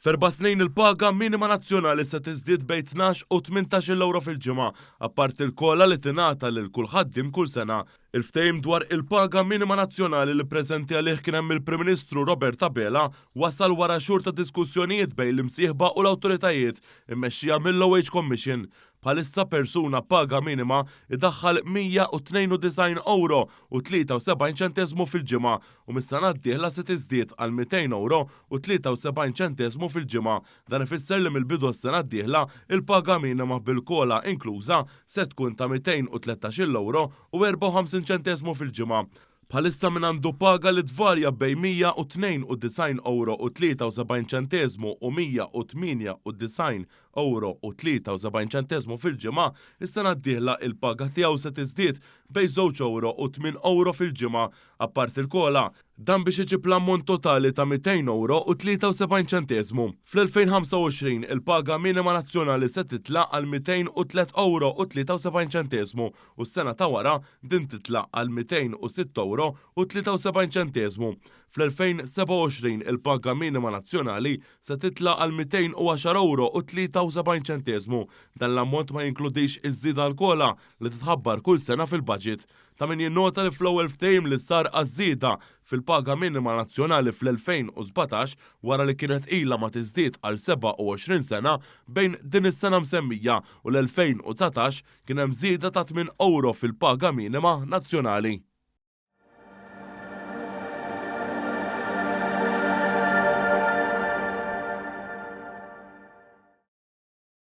F'erba' snin il-paga minima nazzjonali se tiżdied bejn 12 u 18-il ewro fil-ġimgħa, apparti l-COLA li tingħata lil kull ħaddiem kull sena. Il-ftehim dwar il-paga minima nazzjonali li preżenti għalih kien hemm il-Prim Ministru Robert Abela wasal wara xhur ta' diskussjonijiet bejn l-imsieħba u l-awtoritajiet immexxija mill-OH Commission. Bħalissa persuna b'paga minima jdaħħal 192 ewro u 73 ċenteżmu fil-ġimgħa u mis-sena d-dieħla se tiżdied għal 200 ewro u 73 ċenteżmu fil-ġimgħa. Dan ifisser li mill-bidu għas-sena d-dieħla, il-paga minima bil-COLA inkluża se tkun ta' 213-il ewro u 54 ċenteżmu fil-ġimgħa. Bħalissa min għandu paga li tvarja bejn 192 ewro u 73 ċenteżmu u 198 ewro u 73 ċenteżmu fil-ġimgħa, is-sena d-dieħla il-paga tiegħu se tiżdied bejn żewġ ewro u tmien ewro fil-ġimgħa, apparti l-COLA. Dan biex iġib l-ammont totali ta' 200 ewro u 73 ċenteżmu. Fl-2025 il-paga minima nazzjonali se titla' għal 203 ewro u 73 ċenteżmu u s-sena ta' wara din titla' għal 206 ewro u 73 ċenteżmu. Fl-2027 il-paga minima nazzjonali se titla' għal 210 ewro u 73 ċenteżmu. Dan l-ammont ma jinkludix iż-żieda għall-COLA li titħabbar kull sena fil-baġit. Ta' min jinnota li fl-ewwel ftehim li sar għaż-żieda fil-paga minima nazzjonali fl-2017 wara li kienet ilha ma tiżdied għal 27 sena, bejn din is-sena msemmija u l-2019 kien hemm żieda ta' tmien ewro fil-paga minima nazzjonali.